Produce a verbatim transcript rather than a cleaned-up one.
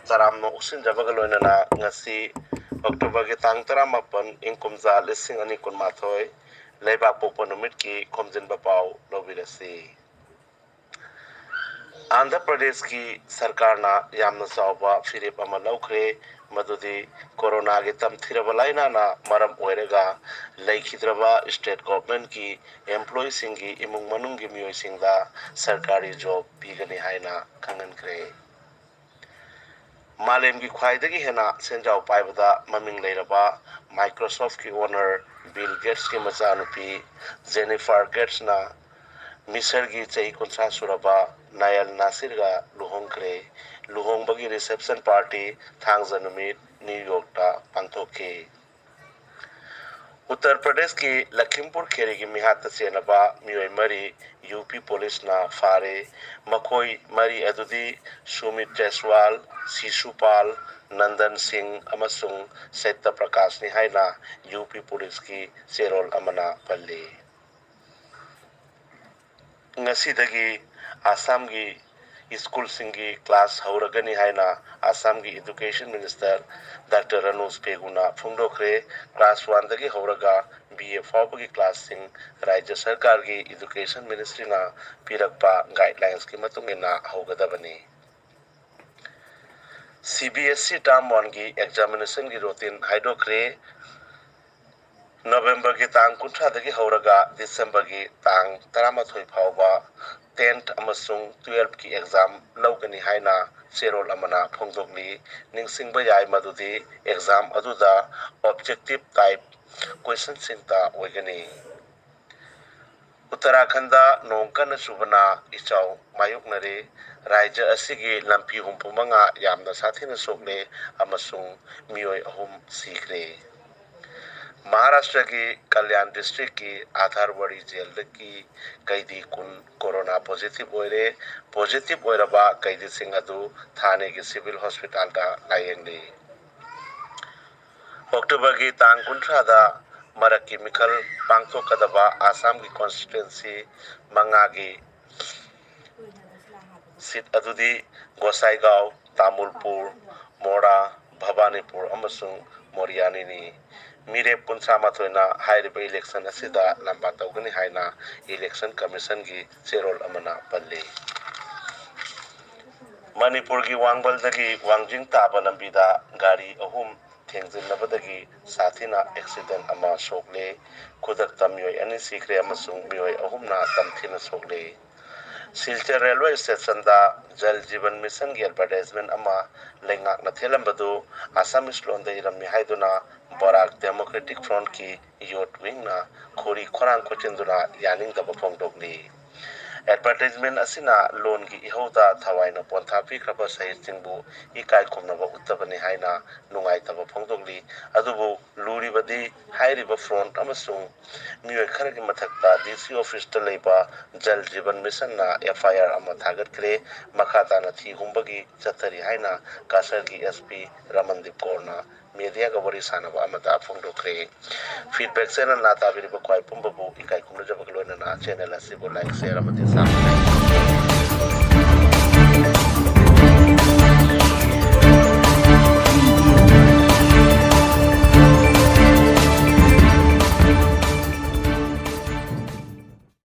ꯇꯔꯥꯝꯅ ꯑꯣꯛꯁꯤꯟꯖꯕꯒ ꯂꯣꯏꯅꯅ ꯉꯁꯤ ꯑꯣꯛꯇꯣꯕꯔꯒꯤ ꯇꯥꯡ ꯇꯔꯥꯃꯥꯄꯟ, ꯏꯪ ꯀꯨꯝꯖꯥ ꯂꯤꯁꯤꯡ ꯑꯅꯤ ꯀꯨꯟꯃꯥꯊꯣꯏ, ꯂꯩꯕꯥꯛ ꯄꯣꯛꯄ ꯅꯨꯃꯤꯠꯀꯤ ꯈꯣꯝꯖꯤꯟꯕ ꯄꯥꯎ ꯂꯧꯕꯤꯔꯁꯤ꯫ ꯑꯟꯙ꯭ꯔ ꯄ꯭ꯔꯗꯦꯁꯀꯤ ꯁꯔꯀꯥꯔꯅ ꯌꯥꯝꯅ ꯆꯥꯎꯕ ꯐꯤꯔꯦꯞ ꯑꯃ ꯂꯧꯈ꯭ꯔꯦ, ꯃꯗꯨꯗꯤ ꯀꯣꯔꯣꯅꯥꯒꯤ ꯇꯝꯊꯤꯔꯕ ꯂꯥꯏꯅꯥꯅ ꯃꯔꯝ ꯑꯣꯏꯔꯒ ꯂꯩꯈꯤꯗ꯭ꯔꯕ state governmentꯀꯤ employeeꯁꯤꯡꯒꯤ ꯏꯃꯨꯡ ꯃꯅꯨꯡꯒꯤ ꯃꯤꯑꯣꯏꯁꯤꯡꯗ ꯁꯔꯀꯥꯔꯤ job ꯄꯤꯒꯅꯤ ꯍꯥꯏꯅ ꯈꯪꯍꯟꯈ꯭ꯔꯦ꯫ ꯃꯥꯂꯦꯝꯒꯤ ꯈ꯭ꯋꯥꯏꯗꯒꯤ ꯍꯦꯟꯅ ꯁꯦꯟꯖꯥꯎ ꯄꯥꯏꯕꯗ ꯃꯃꯤꯡ ꯂꯩꯔꯕ Microsoftꯀꯤ owner Bill Gatesꯀꯤ ꯃꯆꯥꯅꯨꯄꯤ Jennifer Gatesꯅ ꯃꯤꯁꯔꯒꯤ ꯆꯍꯤ ꯀꯨꯟꯊ꯭ꯔꯥ ꯁꯨꯔꯕ ꯅꯥꯌꯜ ꯅꯥꯁꯤꯔꯒ ꯂꯨꯍꯣꯡꯈ꯭ꯔꯦ꯫ ꯂꯨꯍꯣꯡꯕꯒꯤ reception party ꯊꯥꯡꯖ ꯅꯨꯃꯤꯠ ꯅ꯭ꯌꯨ ꯌꯣꯔꯛꯇ ꯄꯥꯡꯊꯣꯛꯈꯤ꯫ ꯎꯠꯇꯔ ꯄ꯭ꯔꯗꯦꯁꯀꯤ ꯂꯈꯤꯝꯄꯨꯔ ꯈꯦꯔꯤꯒꯤ ꯃꯤꯍꯥꯠꯇ ꯆꯦꯟꯅꯕ ꯃꯤꯑꯣꯏ ꯃꯔꯤ ꯌꯨ ꯄꯤ ꯄꯨꯂꯤꯁꯅ ꯐꯥꯔꯦ꯫ ꯃꯈꯣꯏ ꯃꯔꯤ ꯑꯗꯨꯗꯤ ꯁꯨꯃꯤꯠ ꯖꯩꯁꯋꯥꯜ, ꯁꯤꯁꯨꯄꯥꯜ, ꯅꯟꯗꯟ ꯁꯤꯡ ꯑꯃꯁꯨꯡ ꯁꯩꯇ꯭ꯌ ꯄ꯭ꯔꯀꯥꯁꯅꯤ ꯍꯥꯏꯅ ꯌꯨ ꯄꯤ ꯄꯨꯂꯤꯁꯀꯤ ꯆꯦꯔꯣꯜ ꯑꯃꯅ ꯄꯜꯂꯤ꯫ ꯉꯁꯤꯗꯒꯤ ꯑꯁꯥꯝꯒꯤ ꯁ꯭ꯀꯨꯜꯁꯤꯡꯒꯤ ꯀ꯭ꯂꯥꯁ ꯍꯧꯔꯒꯅꯤ ꯍꯥꯏꯅ ꯑꯁꯥꯝꯒꯤ education minister ꯗꯥꯛꯇꯔ ꯔꯅꯣꯖ ꯄꯦꯒꯨꯅ ꯐꯣꯡꯗꯣꯛꯈ꯭ꯔꯦ꯫ ꯀ꯭ꯂꯥꯁ ꯋꯥꯟꯗꯒꯤ ꯍꯧꯔꯒ ꯕꯤ ꯑꯦ ꯐꯥꯎꯕꯒꯤ ꯀ꯭ꯂꯥꯁꯁꯤꯡ ꯔꯥꯖ꯭ꯌ ꯁꯔꯀꯥꯔꯒꯤ education ministryꯅ ꯄꯤꯔꯛꯄ guidelinesꯀꯤ ꯃꯇꯨꯡ ꯏꯟꯅ ꯍꯧꯒꯗꯕꯅꯤ꯫ C B S E term oneꯒꯤ examinationꯒꯤ routine ꯍꯥꯏꯗꯣꯛꯈ꯭ꯔꯦ꯫ ꯅꯕꯦꯝꯕꯔꯒꯤ ꯇꯥꯡ ꯀꯨꯟꯊ꯭ꯔꯥꯗꯒꯤ ꯍꯧꯔꯒ ꯗꯤꯁꯦꯝꯕꯔꯒꯤ ꯇꯥꯡ ꯇꯔꯥꯃꯥꯊꯣꯏ ꯐꯥꯎꯕ tenth ꯑꯃꯁꯨꯡ twelfthꯀꯤ exam ꯂꯧꯒꯅꯤ ꯍꯥꯏꯅ ꯆꯦꯔꯣꯜ ꯑꯃꯅ ꯐꯣꯡꯗꯣꯛꯂꯤ꯫ ꯅꯤꯡꯁꯤꯡꯕ ꯌꯥꯏ ꯃꯗꯨꯗꯤ exam ꯑꯗꯨꯗ objective type questionꯁꯤꯡꯇ ꯑꯣꯏꯒꯅꯤ꯫ ꯎꯠꯇꯔꯥꯈꯟꯗ ꯅꯣꯡ ꯀꯟꯅ ꯆꯨꯕꯅ ꯏꯆꯥꯎ ꯃꯥꯌꯣꯛꯅꯔꯦ꯫ ꯔꯥꯖ꯭ꯌ ꯑꯁꯤꯒꯤ ꯂꯝꯐꯤ ꯍꯨꯝꯐꯨ ꯃꯉꯥ ꯌꯥꯝꯅ ꯁꯥꯊꯤꯅ ꯁꯣꯛꯂꯦ ꯑꯃꯁꯨꯡ ꯃꯤꯑꯣꯏ ꯑꯍꯨꯝ ꯁꯤꯈ꯭ꯔꯦ꯫ ꯃꯍꯥꯔꯥꯁꯇ꯭ꯔꯒꯤ ꯀꯂꯌꯥꯟ districtꯀꯤ ꯑꯊꯥꯔꯋꯥꯔꯤ jailꯗꯒꯤ ꯀꯩꯗꯤ ꯀꯨꯟ ꯀꯣꯔꯣꯅꯥ positive ꯑꯣꯏꯔꯦ꯫ Positive ꯑꯣꯏꯔꯕ ꯀꯩꯗꯤꯁꯤꯡ ꯑꯗꯨ ꯊꯥꯅꯦꯒꯤ civil hospitalꯗ ꯂꯥꯌꯦꯡꯂꯤ꯫ ꯑꯣꯛꯇꯣꯕꯔꯒꯤ ꯇꯥꯡ ꯀꯨꯟꯊ꯭ꯔꯥꯗ ꯃꯔꯛꯀꯤ ꯃꯤꯈꯜ ꯄꯥꯡꯊꯣꯛꯀꯗꯕ ꯑꯁꯥꯝꯒꯤ constituency ꯃꯉꯥꯒꯤ seat ꯑꯗꯨꯗꯤ ꯒꯣꯁꯥꯏꯒꯥꯎ, ꯇꯥꯃꯨꯜꯄꯨꯔ, ꯃꯣꯔꯥ, ꯚꯕꯥꯅꯤꯄꯨꯔ ꯑꯃꯁꯨꯡ ꯃꯣꯔꯤꯌꯥꯅꯤꯅꯤ꯫ ꯃꯤꯔꯦꯞ ꯀꯨꯟꯊ꯭ꯔꯥ ꯃꯥꯊꯣꯏꯅ ꯍꯥꯏꯔꯤꯕ election ꯑꯁꯤꯗ ꯂꯝꯕꯥ ꯇꯧꯒꯅꯤ ꯍꯥꯏꯅ Election Commission ꯒꯤ ꯆꯦꯔꯣꯜ ꯑꯃꯅ ꯄꯜꯂꯤ꯫ ꯃꯅꯤꯄꯨꯔꯒꯤ ꯋꯥꯡꯕꯜꯗꯒꯤ ꯋꯥꯡꯖꯤꯡ ꯇꯥꯕ ꯂꯝꯕꯤꯗ ꯒꯥꯔꯤ ꯑꯍꯨꯝ ꯊꯦꯡꯖꯤꯟꯅꯕꯗꯒꯤ ꯁꯥꯊꯤꯅ accident ꯑꯃ ꯁꯣꯛꯂꯦ꯫ ꯈꯨꯗꯛꯇ ꯃꯤꯑꯣꯏ ꯑꯅꯤ ꯁꯤꯈ꯭ꯔꯦ ꯑꯃꯁꯨꯡ ꯃꯤꯑꯣꯏ ꯑꯍꯨꯝꯅ ꯇꯝꯊꯤꯅ ꯁꯣꯛꯂꯦ꯫ ꯁꯤꯜꯆꯔ railway station ꯗ Jal Jeevan Mission ꯒꯤ advertisement ꯑꯃ ꯂꯩꯉꯥꯛꯅ ꯊꯦꯠꯂꯝꯕꯗꯨ Assamese ꯂꯣꯟꯗ ꯏꯔꯝꯃꯤ ꯍꯥꯏꯗꯨꯅ Barak Democratic Front ꯀꯤ youth wing ꯅ ꯈꯣꯔꯤ ꯈꯣꯔꯥꯡ ꯈꯣꯠꯆꯤꯟꯗꯨꯅ ꯌꯥꯅꯤꯡꯗꯕ ꯐꯣꯡꯗꯣꯛꯂꯤ꯫ Advertisement ꯑꯁꯤꯅ ꯂꯣꯟꯒꯤ ꯏꯍꯧꯗ ꯊꯋꯥꯏꯅ ꯄꯣꯟꯊꯥ ꯄꯤꯈ꯭ꯔꯕ ꯁꯍꯤꯗꯁꯤꯡꯕꯨ ꯏꯀꯥꯏ ꯈꯨꯝꯅꯕ ꯎꯠꯇꯕꯅꯤ ꯍꯥꯏꯅ ꯅꯨꯡꯉꯥꯏꯇꯕ ꯐꯣꯡꯗꯣꯛꯂꯤ꯫ ꯑꯗꯨꯕꯨ ꯂꯨꯔꯤꯕꯗꯤ ꯍꯥꯏꯔꯤꯕ front ꯑꯃꯁꯨꯡ ꯃꯤꯑꯣꯏ ꯈꯔꯒꯤ ꯃꯊꯛꯇ D C office ꯇ ꯂꯩꯕ Jal Jeevan Mission ꯅ F I R ꯑꯃ ꯊꯥꯒꯠꯈ꯭ꯔꯦ꯫ ꯃꯈꯥ ꯇꯥꯅ ꯊꯤ ꯍꯨꯝꯕꯒꯤ ꯆꯠꯊꯔꯤ ꯍꯥꯏꯅ ꯀꯥꯁꯔꯒꯤ S P ꯔꯃꯟꯗꯤꯞ ꯀꯧꯔꯅ media ꯒ ꯋꯥꯔꯤ ꯁꯥꯟꯅꯕ ꯑꯃꯗ ꯐꯣꯡꯗꯣꯛꯈ꯭ꯔꯦ꯫ Feedback channel ꯅꯥ ꯇꯥꯕꯤꯔꯤꯕ ꯈ꯭ꯋꯥꯏ ꯄꯨꯝꯕꯕꯨ ꯏꯀꯥꯏ ꯈꯨꯝꯅꯖꯕꯒ ꯂꯣꯏꯅꯅ channel ꯑꯁꯤꯕꯨ like, share ꯑꯃꯗꯤ subscribe